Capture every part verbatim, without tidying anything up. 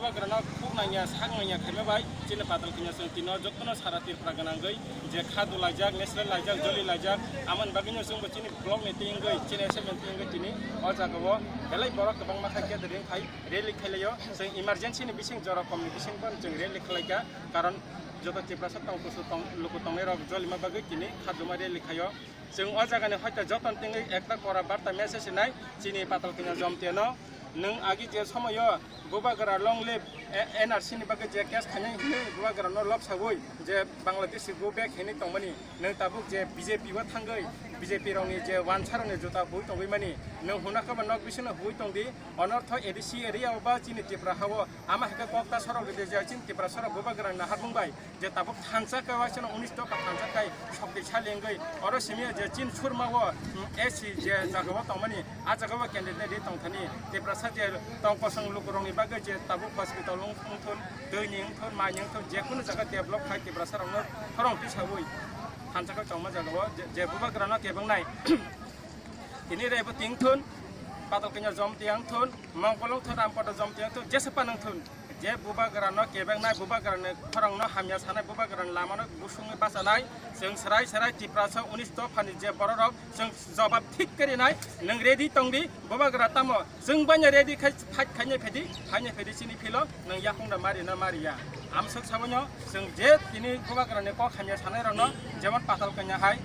Bubagrano khuk nangya, sak nangya khaima bai chini Patal Kanya chwng tino jotono sara Tripura gwnangwi je kha dulaijak, national laijak, joli laijak, amoni bagwino chwngbo chini block ni tingwi, chini assembly ni tingwi tini o jagao belai borok kwbangma khai gathering khai rally khailaio. Chwng emergency ni bising jora kom ni bising bo chwng rally khalaikha, karon joto Tiprasa tong kusu tong luku tongnai rok jolima bagwi tini khajuma rally khaio. Chwng o jagani hoite joton tingwi ekta kora barta message hinai chini Patal Kanya Jomtiyano. Nwng agi je somoyo Bubagra long live, e, N R C ni bagwi je case khainai hinwi Bubagrano lobsawi je Bangladesh go back hinwi tongmani, nwng tabuk je B J P o thangwi B J P rokni je wansa rokni juta bui tongwi mani, nwng huna khe bo nok bisingno hui tongdi. Onortho A D C area o ba chini Tripura hao ama hai khe kok ta sorok rwdi je chini Tripura sorok Bubagrani naharmung bai je tabuk thansa khe waisano unis tokha thansa khai shokti sali wngwi oro simi je chin surma o, mm, A C je jaga o tongmani, a jaga o candidate ri tongthani Tiprasa je tong kosong lukurokni bagwi je tabuk hospital wng-, wngthun, twi ni wngthun, mai ni wngthun, je kunu jaga develop khai Tiprasa rokno khorang tisawi thansa khai tongma jaga o je, je Bubagrano kebengnai. Tini rebo tingthun, Patal Kanya Jomtiya wngthun, Mongkolong thun, Rampada Jomtiya wngthun, jesa pan wngthun. Je Bubagrano kebengnai, Bubagrani khorangno hamya sanai, Bubagrani lamano busungwi bachanai, chwng serai serai Tiprasa unis dophani je bororok chwng jobab thik khe rinai, nwng ready tongdi, Bubagra tamo chwng banya ready khai fight khainai phaidi, khainai phaidi chini philo nwng yakung da mari na mari ya. Amswk sabono chwng je tini Bubagrani kok hamya sanai rokno jemon Patal Kanya hai,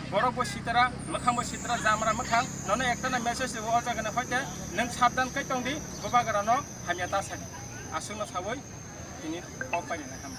borok bo sitara, mwkhang bo sitara, jamra mwkhang, nono ekta na message ribo o jagani hoite nwng sabdan khai tongdi, Bubagrano hamya ta sadi. Aswkno sawi tini kok painani hamya.